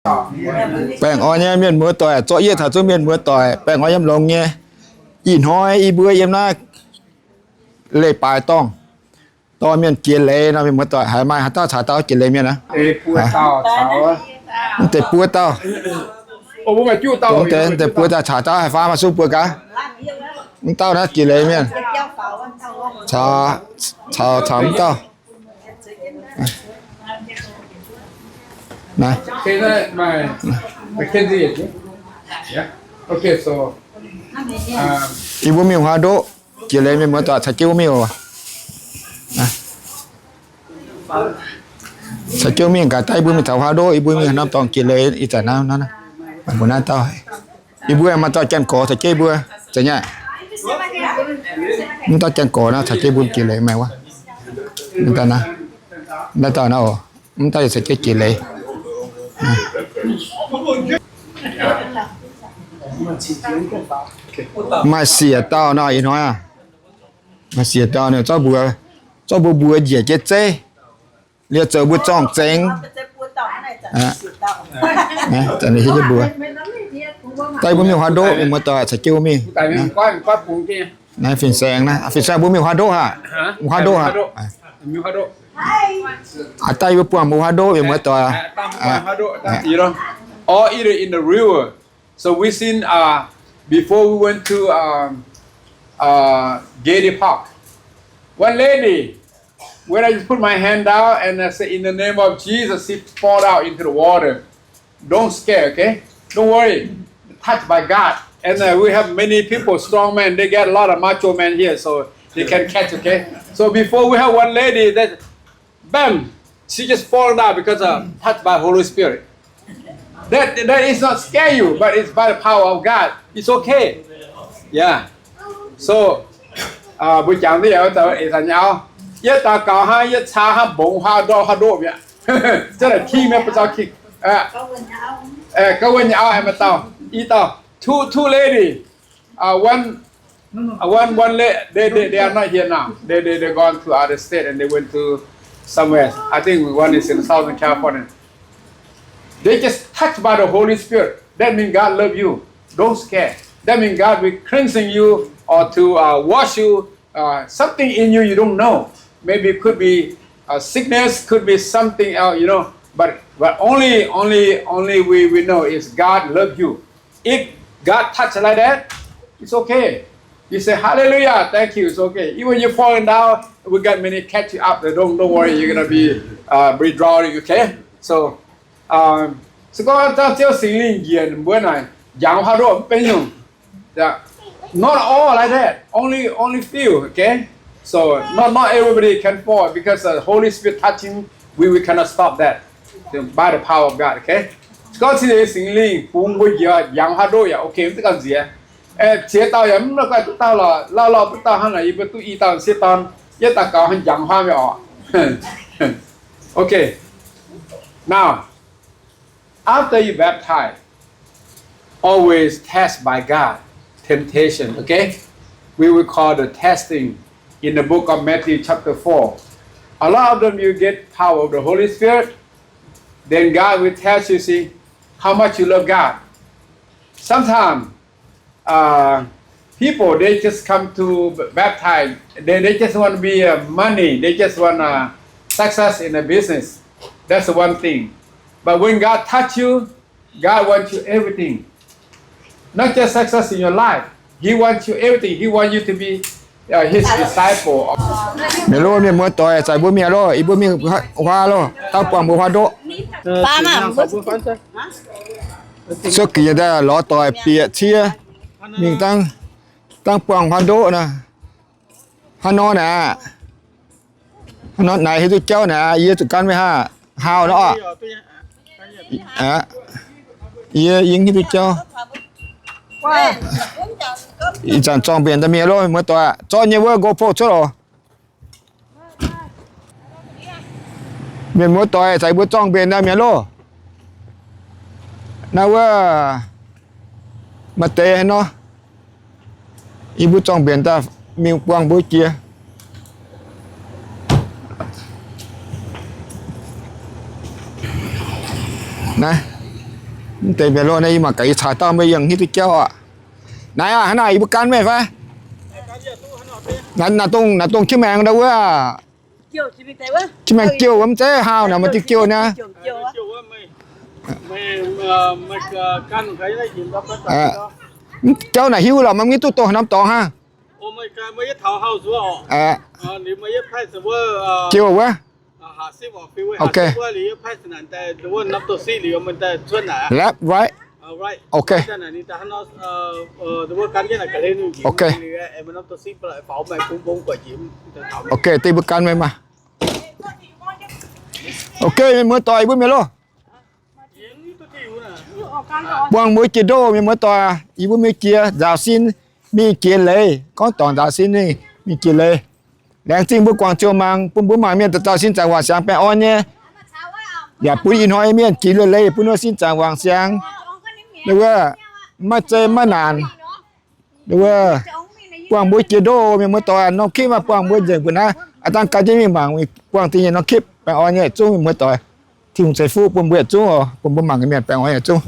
Baengh orn nyei mienh muoz doic, zorqv yie taux zunv mienh muoz doic, baengh orn yiem longx nyei. Ih hnoi yie mbuo yiem naaiv Leiz-Baaix Dorngh, dorh mienh jiex leiz nor, mienh muoz doic, haiz maaih haaix dauh caux dauh jiex leiz mienh aqv? Mv deix buo dauh. Mv deix buo dauh caux dauh haiz faam ma suv buo gaax. Mv dauh naaiv jiex leiz mienh. Caux, caux, caux mv dauh. Yie mbuo mingh huaav ndoqv jiex leiz mienh muoz doic, caux jienv mbuo mingh oc. Caux jienv mingh gaax, daaih yie mbuo mingh taux huaav ndoqv, yie mbuo mingh norm dorngx jiex leiz ih zanc naaiv, mbuo naaiv dauh. Yie mbuo maaih dauh Janx-Gorx caux jienv yie mbuo, zanc nyei. Mv dauh Janx-Gorx naaiv caux jienv mbuo jiex leiz meih wuov. Mv dauh naaiv, mv dauh naaiv oc. Mv dauh yaac caux jienv jiex leiz. Maaih siec dauh nor ih hnoi aqv. Maaih siec dauh ninh zorqv mbuox, zorqv mbuo mbuox njiec jienv zeiv, liuz zoux mbuo zorng-zengx. Daaih yie mbuo mingh huaav ndoqv, mienh muoz doic, caux jienv mbuo mingh. Naaiv fin-saeng naaiv, fin-saeng mbuo mingh huaav ndoqv haic. Huaav ndoqv haic. Aa, daaih yie mbuo buangh mbuo huaav ndoqv, mienh muoz doic. Or either in the river. So we seen, uh, before we went to, um, uh, Gedi Park. One lady, when I just put my hand down and I say, "In the name of Jesus," she fall down into the water. Don't scare, okay? Don't worry. Touched by God. And, uh, we have many people, strong men. They get a lot of macho men here, so they can catch, okay? So before we have one lady that Bam! She just fall down because, uh, touched by Holy Spirit. That, that is not scare you, but it's by the power of God. It's okay. Yeah. So, uh, mbuo jangx duqv yaac eix zanc nyei auv. Yie daux gaux hnangv, yie caa hnangv mbongx huaav ndoqv, huaav ndoqv mi'aqv. Zanc naaic king mi'aqv, ba'zauh king. Gauv wuov nyei auv, maaih dauh, i dauh, two, two lady. Uh, one, uh, one, one la-, they, they, they are not here now. They, they, they gone to other state and they went to somewhere. I think one is in Southern California. They just touched by the Holy Spirit. That means God love you. Don't scare. That means God will cleansing you or to, uh, wash you. Uh, something in you you don't know. Maybe it could be a sickness, could be something else, you know. But, but only, only, only we, we know is God love you. If God touch like that, it's okay. You say, "Hallelujah, thank you, it's okay." Even you falling down, we got many catch you up. Don't, don't worry, you're gonna be, uh, be drawing, okay? So, um, se gorngv dangh Ziouv Singx Lingh njiec mbuo naaic, njangx huaav ndoqv mv benx nyungc. Yeah. Not all like that. Only, only few, okay? So, not, not everybody can fall because the Holy Spirit touching, we, we cannot stop that. By the power of God, okay? Gorngv cingx deix Singx Lingh bungx mbuo njiec, njangx huaav ndoqv yaac okay, mv duqv ganh nziex. Eh, ziex dauh yaac mv lauh ganh duqv dauh lorqc, lauh lauh duqv dauh hnangv naaic, yie mbuo duqv i dauh, sieqv dauh, yietv dauh gaux hnangv njangx huaav mi'aqv oc. Okay. Now, after you baptize, always test by God, temptation, okay? We will call the testing in the book of Matthew chapter four. A lot of them you get power of the Holy Spirit, then God will test you, see, how much you love God. Sometimes, uh, people, they just come to b-, baptize. They, they just want to be, uh, money. They just want, uh, success in the business. That's the one thing. But when God touch you, God wants you everything. Not just success in your life. He wants you everything. He wants you to be, uh, his disciple. Mienh lov, mienh muoz doic, zaaix mbuo mingh lov, yie mbuo mingh huaav lov, dangh buangh mbuo huaav ndoqv. Suov gix daaih lorz doic bieqc cie mingh dangh, dangh buangh huaav ndoqv naaic. Hnangv nor naaic, hnangv nor naaic hiuv duqv jauv naaic, yie zuqc gan meih haah, haauh nor oc. Yie yingh hiuv duqv jauv. Ih zanc zorng-mbienc daaih mingh lov, muoz-doic, zorqv nyei wuov GoPro cuotv oc. Mienh muoz-doic, zaaix mbuo zorng-mbienc daaih mingh lov. Naaiv wuov maaih deix haaix nor, yie mbuo zorng-mbienc daaih mingh buangh mbuo jiex. Naaiv, Mv deix mienh loh naaiv, yie mangc gaax yie caux dauh meih yangh hnyouv duqv jauv aqv. Naaiv aqv, hnangv naaic yie mbuo gan meih fai? Naaiv, naaiv dongh, naaiv dongh qiex maengx ndau wuov. Qiex maengx jouh wuov, mv zeiz haaix naaic maaih diuh jouh naaiv. Jauv naaic hiuv lorqc, maiv mingh duqv dongh haaix norm dorngx hnangv. Jouh wuov. Ok. Left, right. Ok. Ok. Ok, deix mbuo gan meih maah. Ok, mienh muoz-doic, yie mbuo mienh loh. Buangh mbuo jiex ndoh, mienh muoz-doic, yie mbuo mingh jiex nzaaux sin, mingh jiex leiz, gorngv dorngc nzaaux sin mingh, mingh jiex leiz. Laengz zingh mbuo guangc ziouc mangc, bun mbuo mangc mienh dauh dauh sin zaangc wangc siangx baengh orn nyei. Yaac bun ih hnoi mienh jiex leiz, bun wuov sin zaangc wangc siangx. Wuov, maiv zeiz maiv naanc. Wuov, buangh mbuo jiex ndoh, mienh muoz-doic, norm คลิป maah, buangh mbuo nzengc mbuo naaiv. Aa dangh gan jienv mingh mangc, buangh deix nyei norm คลิป baengh orn nyei yietc zungv mienh muoz-doic. Tin-Hungh ceix fuqv bun mbuo yietc zungv oc, bun mbuo mangc nyei mienh baengh orn yietc zungv.